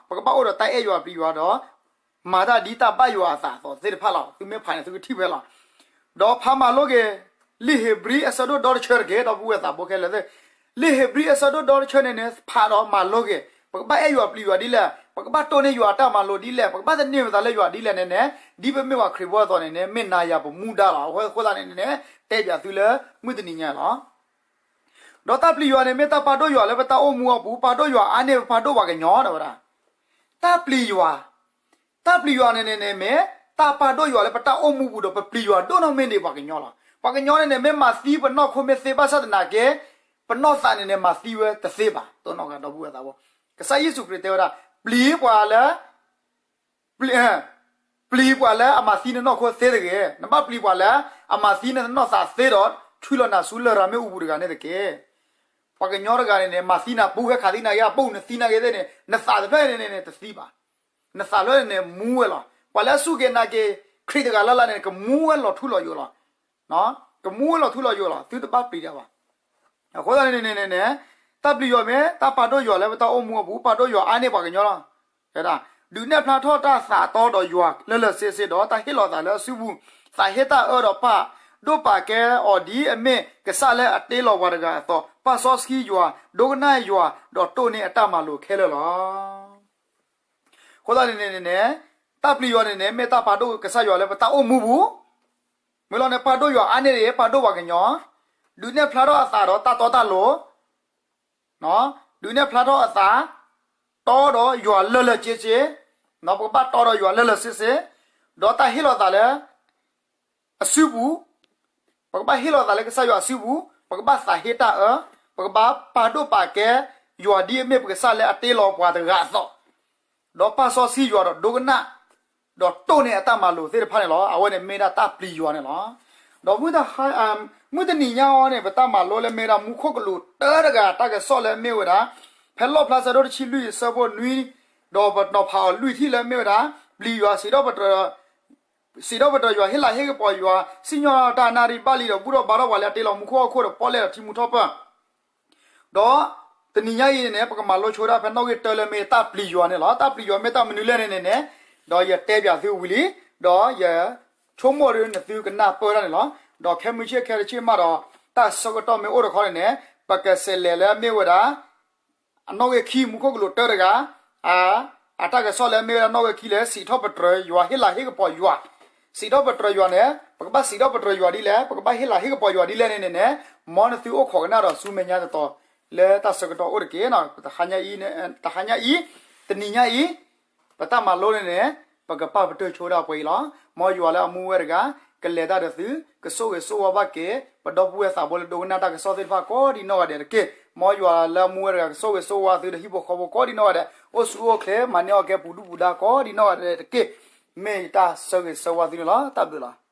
ပကဘၣ်အိၣ်ဒီးတၢ်အဲၣ်ယွၤပျံၤယွၤဒီး မၤတၢ်ဒ်တၢ်ဘၣ်ယွၤအသးအသိးသ့ၣ်တဖၣ်လီၤ. သုမ့ၢ်ဖးန့ၣ် သုကထံၣ်ဖဲလီၤ. ဒီးဖးမၤလိက့ၤ လံာ်ဧ့ၤဘြံၤအဆၢဒိၣ်ဒီတဆၢတက့ၢ် ဒီပုၢ်ဝဲၢ်သးဘိခဲလၢာ်သ့ၣ်, လံာ်ဧ့ၤဘြံၤအဆၢဒိၣ်ဒီတဆၢန့ၣ်န့ၣ် ဖးဒီးမၤလိက့ၤ ပကဘၣ်အဲၣ်ယွၤပျံၤယွၤဒ်လဲၣ်, ပကဘၣ်တိၢ်န့ၢ်ယွၤအတၢ်မၤလိဒ်လဲၣ်, ပကဘၣ်သန့ၤပသးလၢယွၤဒ်လဲၣ်န့ၣ်န့ၣ် ဒ်ပမ့ၢ်ပှၤခရံာ်ဖိအသိးန့ၣ်န့ၣ် မ့ၢ်နၤယၤပမူဒါလီၤ. အဃိသတးန့ၣ်န့ၣ် တဲပၠးသုလၢမုၢ်တနံၤညါလီၤ. ဒီးတၢ်ပျံၤယွၤန့ၣ် မ့ၢ်တၢ်ပာ်ဒိၣ်ယွၤလၢပတၢ်အိၣ်မူအပူၤ, ပာ်ဒိၣ်ယွၤအါန့ၢ်ပပာ်ဒိၣ်ပှၤကညီ တဲဝဲဒၣ်. တၢ်ပျံၤယွၤ, တၢ်ပျံၤယွၤန့ၣ်န့ၣ်န့ၣ် မ့ၢ်တၢ်ပာ်ဒိၣ်ယွၤလၢပတၢ်အိၣ်မူပူၤဒီး ပပျံၤယွၤဒိၣ်နီၢ်မ့ၢ်ဒံးပှၤကညီလီၤ. ပှၤကညီန့ၣ်န့ၣ် မ့ၢ်မၤသံပနီၢ်ခိမ့ၢ်သ့ဘၣ်ဆၣ်သနာ်က့ ပနီၢ်သးန့ၣ်န့ၣ် မၤသံဝဲတသ့ဘၣ်, တိၢ်နီၣ်ဂၤဒီပုၢ်ဝဲၢ်သးဘိ, ကစၢ်ယ့ၣ်ၡူးခရံာ်တဲဝဲဒၣ် ပျံၤပှၤလၢ ပျံၤ, ပျံၤပှၤလၢအမၤသံနနီၢ်ခိသ့တဂ့ၤ, နဘၣ်ပျံၤပှၤလၢ အမၤသံနနီၢ်သးသ့ဒီး ထုးလီၤနၤဆူလရာ်မ့ၣ်အူပူၤတဂၤန့ၣ်တက့ၢ်. ပှၤကညီတဂၤန့ၣ်န့ၣ် မၤသံနၤပူၤ ဟဲခးသံနၤက့ၤအပူၤ နသံနၤက့ၤသ့ၣ်န့ၣ် နသးတဖျၢၣ်န့ၣ်န့ၣ် တသံဘၣ်. နသးတဖျၢၣ်န့ၣ်န့ၣ် မူဝဲလီၤ. ပှၤလၢအစူၢ်က့ၤနာ်က့ၤ ခရံာ်တဂၤလၢ်လၢ်န့ၣ် ကမူဝဲလီၤထူလီၤယိာ်လီၤ. ကမူဝဲလီၤထူလီၤယိာ်လီၤ, သုတဘၣ်ပျံၤတၢ်ဘၣ်. အဃိသတးန့ၣ်န့ၣ်န့ၣ် တၢ်ပျံၤယွၤမ့ၢ် တၢ်ပာ်ဒိၣ်ယွၤလၢပတၢ်အိၣ်မူအပူၤ ပာ်ဒိၣ်ယွၤအါန့ၢ်ပှၤကညီလီၤ. ဒုးနဲၣ်ဖျါထီၣ်တၢ်သးတီဒီးယွၤလၢလၢဆ့ဆ့ဒီး တၢ်ဟ့ၣ်လီၤသးလၢအစုပူၤ, သးဟ့ၣ်တၢ်အၢဒီးပာ်ဒိၣ်ပာ်ကဲအီၤဒ်အမ့ၢ်ကစၢ်လၢအတ့လီၤပှၤတဂၤအသိး, ပာ်စီဆှံယွၤ, ဒိကနၣ်ယွၤ, ဒီးတိၢ်န့ၢ်အတၢ်မၤလိာ်ခဲလၢာ်လီၤ. အဃိသတးန့ၣ်န့ၣ်န့ၣ် တၢ်ပျံၤယွၤန့ၣ်န့ၣ် မ့ၢ်တၢ်ပာ်ဒိၣ်ကစၢ်ယွၤလၢပတၢ်အိၣ်မူပူၤ, မ့ၢ်လီၤန့ၣ် ပာ်ဒိၣ်ယွၤအါန့ၢ်ဒံး ပာ်ဒိၣ်ပှၤကညီ, ဒုးနဲၣ်ဖျါထီၣ်အသးဒီးတၢ်တီတၢ်လိၤ, ဒုးနဲၣ်ဖျါထီၣ်အသး, တီဒီးယွၤလၢလၢက့က့, ပကဘၣ်တီဒီးယွၤလၢလၢဆ့ဆ့, ဒီးတၢ်ဟ့ၣ်လီၤသးလၢ အစုပူၤ, ပကဘၣ်ဟ့ၣ်လီၤသးလၢကစၢ်ယွၤအစုပူၤ, ပကဘၣ်သးဟ့တၢ်အၢ, ပကဘၣ်ပာ်ဒိၣ်ပာ်ကဲ ယွၤဒ်အမ့ၢ်ပကစၢ်လၢအတ့လီၤပှၤတဂၤအသိး, ဒီးပာ်စီဆှံယွၤဒီးဒိကနၣ်, ဒီးတိၢ်န့ၢ်အတၢ်မၤလိာ်သ့ၣ်တဖၣ်န့ၣ်လီၤ. အဝဲန့ၣ်မ့ၢ်ဒၣ်တၢ်ပျံၤယွၤန့ၣ်လီၤ. ဒီးမုၢ်တနံၤညါအံၤန့ၣ် ပတၢ်မၤလိလၢမ့ၢ်ဝဲဒၣ်မူခိၣ်ကလူးတၢတဂၤ တၢ်ကစီၣ်လၢမ့ၢ်ဝဲဒၣ် ဖဲလီၣ်ဖျါဆၢဒိၣ်တဆံလွံၢ်အဆၢဖိနွံ, ဒီးပနီၤဖးအီၤလွံၢ်ထံၣ်လၢမ့ၢ်ဝဲဒၣ် ပျံၤယွၤ စံးထီၣ်ပတြၢၤ စံးထီၣ်ပတြၢၤယွၤ ဟ့ၣ်လၤဟ့ၣ်ကပီၤယွၤ စံၣ်ညီၣ်တၢ်နၣ်ရံၣ်ဘၣ်လံဒီးဘူၣ်ထီၣ်ဘါထီၣ်ပှၤလၢအတ့လီၤမူခိၣ်ဟီၣ်ခိၣ်ဒီးပီၣ်လဲၣ်ဒီးထံမူထီၣ်ပၢၢ်, ဒီးတနံၤညါအံၤန့ၣ်န့ၣ် ပကမၤလိဆိဒၣ်ဖဲနီၣ်ဂံၢ်တၢလၢမ့ၢ်တၢ်ပျံၤယွၤန့ၣ်လီၤ. တၢ်ပျံၤယွၤမ့ၢ်တၢ်မနုၤလဲၣ်န့ၣ်န့ၣ်န့ၣ် ဒီးယတဲပၠးသုဝံၤလံ, ဒီးယဆိကမိၣ်ဒ်နသုကနၢ်ပၢၢ်တၢ်န့ၣ်လီၤ. ဒီးခဲမုၢ်ဆ့ၣ်ခဲတဆ့ၣ်မးဒီး တၢ်ဆၢကတီၢ်မ့ၢ်အိၣ်တခီန့ၣ်န့ၣ် ပကစးလဲၤလၢမ့ၢ်ဝဲဒၣ် အနီၣ်ဂံၢ်ခံ မူခိၣ်ကလူးတၢတဂၤ အတၢ်ကစီၣ်လၢမ့ၢ်ဝဲဒၣ်နီၣ်ဂံၢ်ခံလၢ စံးထီၣ်ပတြၢၤယွၤ ဟ့ၣ်လၤဟ့ၣ်ကပီၤယွၤ, စံးထီၣ်ပတြၢၤယွၤန့ၣ် ပကဘၣ်စံးထီၣ်ပတြၢၤယွၤဒ်လဲၣ်, ပကဘၣ်ဟ့ၣ်လၤဟ့ၣ်ကပီၤယွၤဒ်လဲၣ်န့ၣ်န့ၣ်န့ၣ် မ်နသုအိၣ်ခိးကနၣ်ဒီးဆူမဲာ်ညါတတီၤ လၢတၢ်ဆၢကတီၢ်အိၣ်တက့ၢ်. တဟါညါအံၤ တနံၤညါအံၤ ပတၢ်မၤလိန့ၣ်န့ၣ် ပကပာ်ပတုာ်ဆိဒၣ်ပှဲၤအံၤလီၤ. မ်ယွၤလၢအမူဝဲတဂၤ ကလဲၤတၢ်ဒီးသု ကဆိၣ်ဂ့ၤဆိၣ်ဝါဘၣ်က့ၤ ပဒီပုၢ်ဝဲၢ်သးဘိလၢဒိကနၣ်တၢ်ကစီၣ်သ့ၣ်တဖၣ်ကိးဒ်နီၢ်ဂၤဒဲးတက့ၢ်. မ်ယွၤလၢအမူဝဲတဂၤ ကဆိၣ်ဂ့ၤဆိၣ်ဝါသုဒီးဟံၣ်ဖိဃီဖိကိးဒ်နီၢ်ဂၤဒဲး အိၣ်ဆူၣ်အိၣ်ချ့ မၤန့ၢ်အီၣ်ကဲပူၤဒုၣ်ပူၤဒါကိးဒ်နီၢ်ဂၤဒဲးတက့ၢ်. မ့ၢ်ယတၢ်ဆၢဂ့ၤဆၢဝါသုန့ၣ်လီၤ. တၢ်ဘျုးလီၤ.